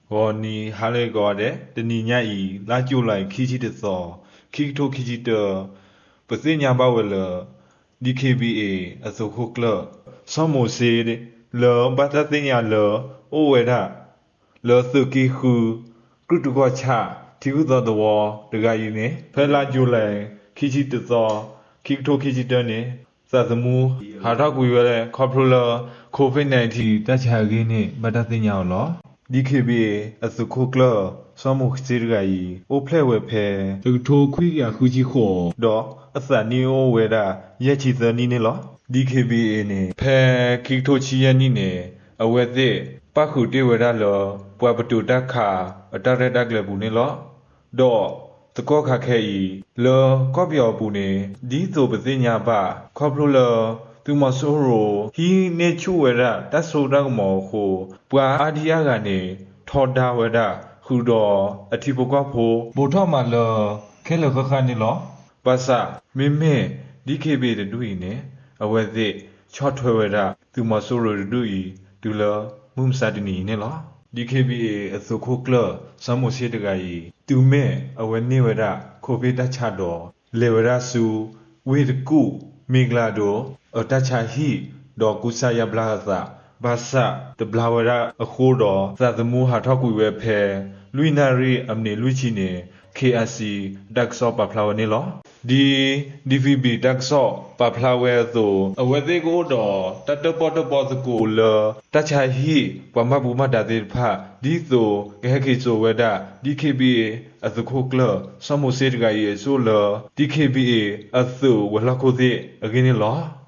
ဂီၤနံၤဟါလၢအဂ့ၤကိးဂၤဒဲး, တနံၤညါအံၤ လါကၠူၤလံ ခံဆံတသီ, ခံကထိခံဆံတၢ, ပသ့ၣ်ညါဘၣ်ဝဲလၢ DKBA အသုးခိၣ်ကျၢၢ် စီၤမိၤၡ့ လၢဘၣ်တၢ်သ့ၣ်ညါလၢ အိၣ်ဝဲဒၣ် လၢသုးက့ဃု ကြုၢ်တကီၢ်ဆၣ် ထံဂုၢ်သီသဝီတဂၤအံၤန့ၣ် ဖဲလါကၠူၤလံ ခံဆံတသီ, ခံကထိခံဆံတၢန့ၣ် သးသမူဟးထီၣ်ကွံာ်ဝဲ ခီဖျိလၢ COVID nineteen တၢ်ဆါအဂ့ၢ်န့ၣ် ဘၣ်တၢ်သ့ၣ်ညါအီၤလီၤ. DKBA အသုးခိၣ်ကျၢၢ် စီၤမိၤၡ့တဂၤအံၤ အိၣ်ဖျဲၣ်ဝဲဖဲ တကထိခွံကယၤဃုဆံဃိး ဒီးအသးနံၣ်အိၣ်ဝဲဒၣ် ယဲၢ်ဆံသၢနံၣ်န့ၣ်လီၤ. DKBA န့ၣ် ဖဲခံကထိဆံယဲၢ်နံၣ်န့ၣ် အဝဲသ့ၣ်ပၣ်ဃုာ်တ့ၢ်ဝဲဒၣ်လၢ ပှၤပတုာ်တၢ်ခးအတၢ်ရဲၣ်တၢ်ကျဲၤပူၤန့ၣ်လီၤ. ဒီးသကိးခါခဲအံၤ လၢကီၢ်ပယီၤအပူၤန့ၣ် ဒ်သိးပသ့ၣ်ညါဘၣ် ခီဖျိလၢ သုးမီၤစိရိၤ ဟံးန့ၢ်ဆူၣ်ဝဲဒၣ်တၢ်စိတၢ်ကမီၤအဃိ ပှၤအါဒံအါဂၤန့ၣ် ထီဒါဝဲဒၣ် ဃုာ်ဒီးအထံဖိကီၢ်ဖိ ဘူးထီၣ်မးလၢ ခဲလၢာ်ဃၣ်ဃၣ်န့ၣ်လီၤ. ဘၣ်ဆၣ် မ့မ့ၢ် DKBA တဒူၣ်အံၤန့ၣ် အဝဲသ့ၣ်ဆီၣ်ထွဲဝဲဒၣ် သုးမီၤစိရိၤတဒူၣ်အံၤ တုၤလၢမုၢ်မဆါတနံၤအံၤန့ၣ်လီၤ. DKBA အသုးခိၣ်ကျၢၢ် စီၤမိၤၡ့တဂၤအံၤ တုၤမ့ၢ်အဝဲန့ၢ်ဝဲဒၣ် COVID တၢ်ဆါဒီး လဲၤဝဲဒၣ်ဆူ ဝ့ၢ်တကူၣ် မ့ၢ်ကျါဒိၣ် အတၢ်ဆါဟံၣ် ဒီးကူစါယါဘျါအသး ဘၣ်ဆၣ်တဘျါဝဲဒၣ်အဃိဒီး သးသမူဟးထီၣ်ကွံာ်ဝဲဖဲ လွံၢ်နၣ်ရံၣ်အမံးနံးလွံၢ်ဆံန့ၣ် KIC တၢ်ကစီၣ်ပာ်ဖျါဝဲန့ၣ်လီၤ. ဒ် DVB တၢ်ကစီၣ်ပာ်ဖျါဝဲအသိး အဝဲသ့ၣ်ကအိၣ်ဒီးတၢ်တၢၣ်ပီၣ်တၢၣ်ပီသကိးလၢ တၢ်ဆါဟံၣ် ပှၤဘၣ်မူဘၣ်ဒါသ့ၣ်တဖၣ် ဒ်သိးကဟဲက့ၤစိာ်ဝဲဒၣ် DKBA အသုးခိၣ်ကျၢၢ် စီၤမိၤၡ့တဂၤအံၤအစိၣ်လၢ DKBA အသုးဝဲၤလီၢ်ခိၣ်သ့ၣ်အဂ့ၢ်န့ၣ်လီၤ.